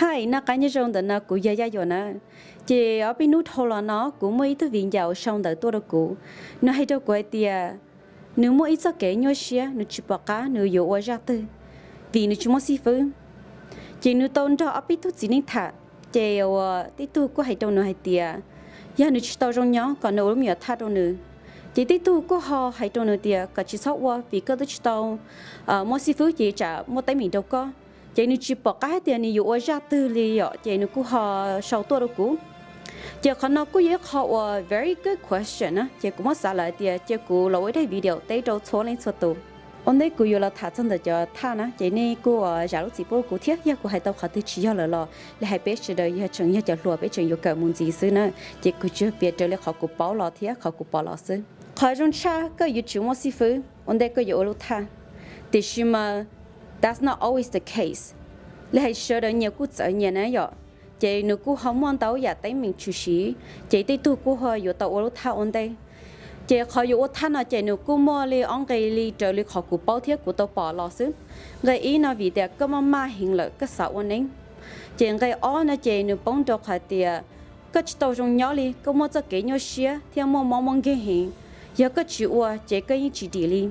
Hi, noj qab nyob zoo, ntawm no kuv yog Yaj Yuam na. Ces ob peb hnub dhau los no kuv muaj ib tug viv ncaus sau ntawv tuaj rau kuv. Nws hais rau kuv hais tias nws muaj ib txoj kev nyuaj siab, nws tsis pom qab nws yuav ua zaj twg vim nws tsis muaj xib fwb. Ces nws tau nrog ob peb tug txiv neej tham, ces uas tej tug kuj hais rau nws hais tias yog nws tsis tau zoo nyob kom nws ua lub me nyuam thaj rau nws. Ces tej tug kuj ho hais rau nws tias kom tsis txhob ua vim koj twb tsis tau muaj xib fwb ces tsam muaj teeb meem rau koj. Ces nws tsis pom qab hais tias nws yuav ua zaj twg li yom, ces nws kuj ho sau tuaj rau kuv. Ces qhov no kuj yog ib qho uas very good question na, ces kuv muab xav lawm hais tias cia kuv los ua ib daim video teb rau txhua leej txhua tus. Ua ntej kuv yuav los tham txog ntawm cov thaj na, ces nej kuj zam lub txim pub kuv thiab, yog kuv hais tau qhov twg tsis yog lawm los li hais peb sawv daws yog tseem yog cov hluas peb tseem yuav kawm mus ntxiv xwb na. Ces kuv tsuas piav raws li qhov kuv paub los thiab qhov kuv pom los xwb. Qhov zoo tshaj koj yuav tsum muaj xib fwb ua ntej koj yuav ua lub thaj, tiam sis mas that's not always the case. Li hais sawv daws nyias kuj txawv nyias na yom. Ces nws kuj ho muaj ntau yam teeb meem tshwm sim, ces tej tug kuj ho yuav tau ua lub thaj ua ntej. Ces qhov yuav ua thaj no ces nws kuj muaj li ob nqe li raws li qhov kuv paub thiab kuv tau pom los xwb. Nqe ib no vim tias koj maj maj heev lawm koj xav ua neeb. Ces nqe ob no ces nws poob rau qhov tias koj tsis tau zoo nyob li, koj muaj txoj kev nyuaj siab thiab muaj mob muaj nkeeg heev. Yog koj tsis ua ces koj yeej tsis dim li.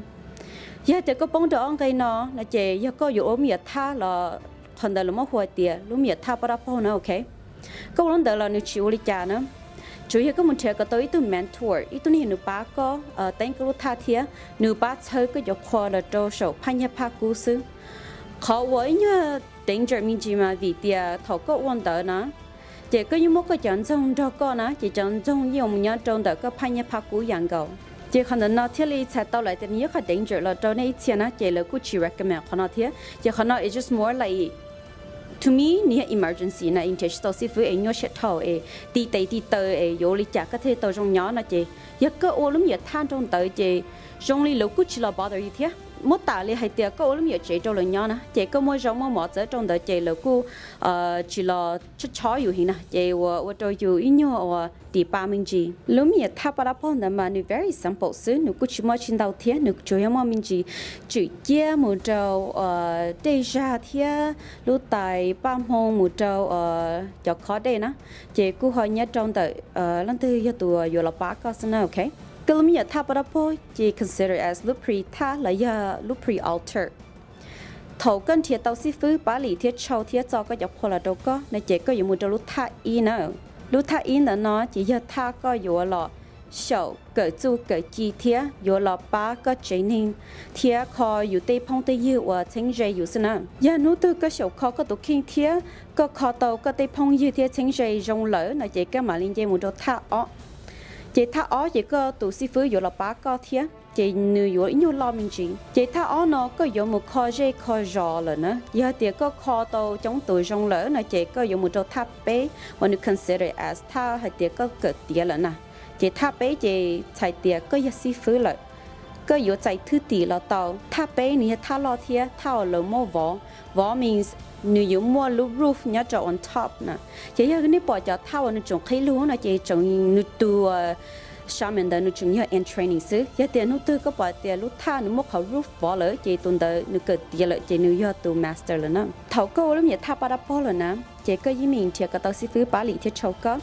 Yog tias koj poob rau ob nqe no no ces yog koj yuav ua lub me nyuam thaj los qhov ntawd lawv muab hu hais tias lub me nyuam thaj paj dab paug na, ok. Koj ua lub ntawd los nws tsis ua li cas na. Tsuas yog koj mus nrhiav kom tau ib tug mentor, ib tug neeg nws pab koj teeb koj lub thaj thiab nws pab txhawb koj cov qhua los rau saum phaj nyaj phaj kub xwb. Qhov uas ib nyuag danger me ntsis mas vim tias thaum koj ua ntawd na, ces koj yeej muab koj cov ntxoog nrog koj na, ces cov ntxoog yeej yuav mus nyob rau ntawm koj phaj nyaj phaj kub yam nkaus. Ces qhov ntawm no thiaj li txhais tau lawm tias nws yog qhov danger los rau nej ib txhia na, ces lawv kuj tsis recommend qhov no thiab. Ces qhov no it's just more like, to me, nws yog emergency na, es nrhiav tsis tau xib fwb es nyuaj siab dhau es ti tes ti taw es yuav ua li cas koj thiaj tau zoo nyob no ces yog koj ua lub me nyuam thaj rau ntawd ces zoo li lawv kuj tsis los bother yus thiab. Muab tas li hais tias koj ua lub me nyuam tsev rau lawv nyob na, ces koj muaj zaub muaj mov txawb rau ntawd ces lawv kuj tsis los chob chob yus heev na, ces ua ua rau yus ib nyuag uas dim pa me ntsis. Lub me nyuam thaj paj dab paug ntawd mas nws very simple xwb, nws kuj tsis muaj tsi ntau thiab, nws tsuas yog muaj me ntsis tswm ciab mus rau dej zag thiab lub tais paj hmoo mus rau cov khob dej na, ces kuj ho nyob rau ntawm leej twg yog tus yuav los pab koj xwb na, ok. Koj lub me nyuam thaj paj dab paug ces consider as lub pre thaj los yog lub pre altar. Thaum koj nrhiav tau xib fwb pab lim thiab tshau thiab txo koj cov qhua los rau koj no ces koj yuav mus rau lub thaj ib na. Lub thaj ib ntawd no ces yog thaj koj yuav los xyaum kawm txuj kawm ci thiab yuav los pab koj tsev neeg thiab kho yus tej phooj tej ywg uas txheeb ze yus xwb na. Yog hnub twg koj xyaum kho koj tus kheej thiab koj kho tau koj tej phooj ywg thiab txheeb ze zoo lawm no ces koj mam li nce mus rau thaj ob. Ces thaj ob ces koj tus xib fwb yuav los pab koj thiab, ces nws yuav ib nyuag loj me ntsis. Ces thaj ob no koj yuav mus kho zej kho zos lawm na. Yog tias koj kho tau coob tus zoo lawm no ces koj yuav mus rau thaj peb uas nws consider as thaj hais tias koj kawm tiav lawm na. Ces thaj peb ces txhais tias koj yog xib fwb lawm, koj yuav txais thwj tim los tau. Thaj peb nws yog thaj loj thiab thaj uas lawv muab vov. Vov means nws yuav muaj lub roof nyob rau on top na. Ces yog nej pom cov thaj uas nws tseem qhib lug no ces tseem nws tus shaman ntawd nws tseem yog in training xwb. Yog tias hnub twg koj pom tias lub thaj nws muab qhov roof vov lawm ces tus ntawd nws kawm tiav lawm ces nws yog tus master lawm na. Thaum koj ua lub me nyuam thaj paj dab paug lawm na, ces koj yeej meem nrhiav kom tau xib fwb pab lim thiab tshau koj.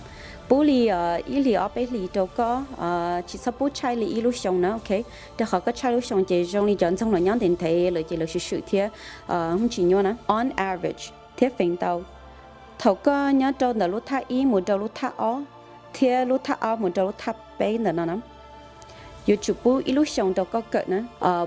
Pub li ib hlis ob peb hlis rau koj, tsis txhob pub tshaij li ib lub xyoo na, ok. Rau qhov koj tshaij lub xyoo ces zoo li cov ntxoog los nyob ntev ntev lawm ces lawv swm swm thiab yeej tsis nyuaj na. On average thiab feem ntau, thaum koj nyob rau ntawm lub thaj ib mus rau lub thaj ob thiab lub thaj ob mus rau lub thaj peb ntawm no na, yuav tsum pub ib lub xyoo rau koj kawm na.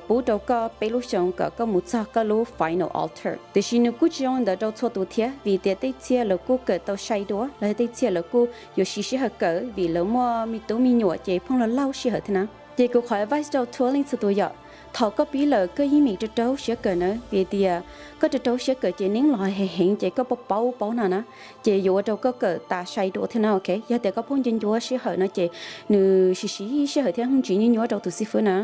Pub rau koj peb lub xyoo kom koj mus txog koj lub final altar. Tiam sis nws kuj tsis zoo li ntawd rau txhua tus thiab, vim tias tej txhia lawv kuj kawm tau sai dua los yog tej txhia lawv kuj yuav siv sij hawm kawm vim lawv muaj me tub me nyuam ces pheej los laug sij hawm thiab na. Ces kuv qhov advice rau txhua leej txhua tus yom, thaum koj pib lawm koj yeej meem rau rau siab kawm na, vim tias koj rau rau siab kawm ces neeb los heev heev ces koj paub paub paub no na, ces yuav ua rau koj kawm tas sai dua thiab na, ok. Yog tias koj pheej nco ncuab sij hawm no ces nws siv siv sij hawm thiab yeej tsis nyuaj nyuaj rau tus xib fwb na.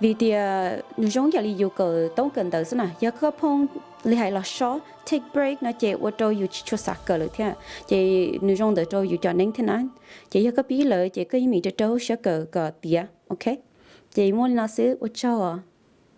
Vim tias nws zoo yam li yus kawm toob kawm ntawv xwb na, yog koj pheej li hais los sob take break no ces ua rau yus tsis tshua xav kawm lawm thiab, ces nws zoo ntawd rau yus cov neeb thiab na. Ces yog koj pib lawm ces koj yeej meem rau rau siab kawm kom tiav, ok. Ces muaj li no xwb, ua tsaug os.